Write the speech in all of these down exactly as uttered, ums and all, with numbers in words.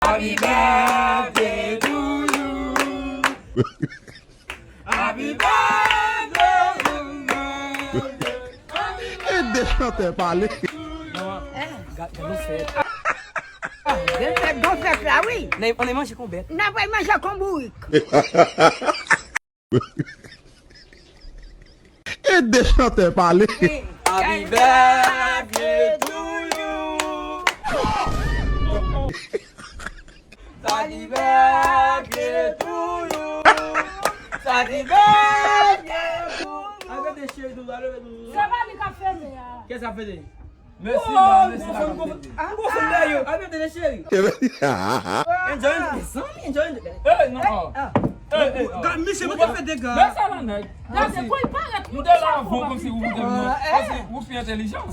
Happy birthday to you. Happy birthday to you. Ede chantè pale. Gad, gad nou fèt. Gen fèt, gon fèt la, wi. N a, ann manje kon bèt. N ap manje kon bourik. Ede chantè pale. Happy birthday to you. Happy birthday to you. Happy birthday to you. Arete cheri, doudou, arete doudou. Se pa li k ap fete a. Kiyès k ap fete? Mèsi, oh, mèsi, mèsi. Enjoy, mezanmi, enjoy. Eh, non. Eh, eh, oh. Gad, misye, mwen te fè dega. Gade, kò l parèt. Nou te la avan, kòmsi ou te, kòmsi ou pi entèlijan.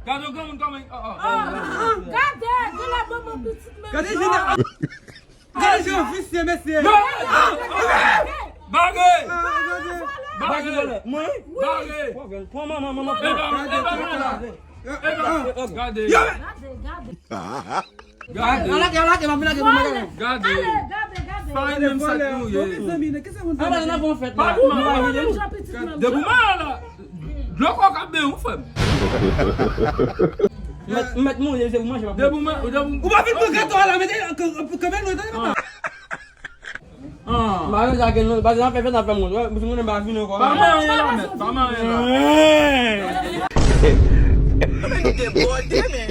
Gade yon granmoun kòman, oh, oh. Gade, gen la manman pitit, men. Gade, Gade jan visye, mesye. Bare! Bare! Bare! Mwen? Bare! Pran manman, manman. Gade, gade. Gade. Gade. Gade. Gade. Sa e menm sa k nou ye. Depi mwen la. Dlo kòk ap benyen w, frè m. Mèt, mèt mouri, se pou manje, pa pou. Depi mwen, depi. Ou pa fin pran gato a la, mete kanpe nou, tande papa. Ah. Mwen sa ke nou, pa sa fè fèt, sa fè moun. Wè, si moun pa vin ankò. Pa manyen la, mèt, pa manyen la. Mwen nou debòde, men.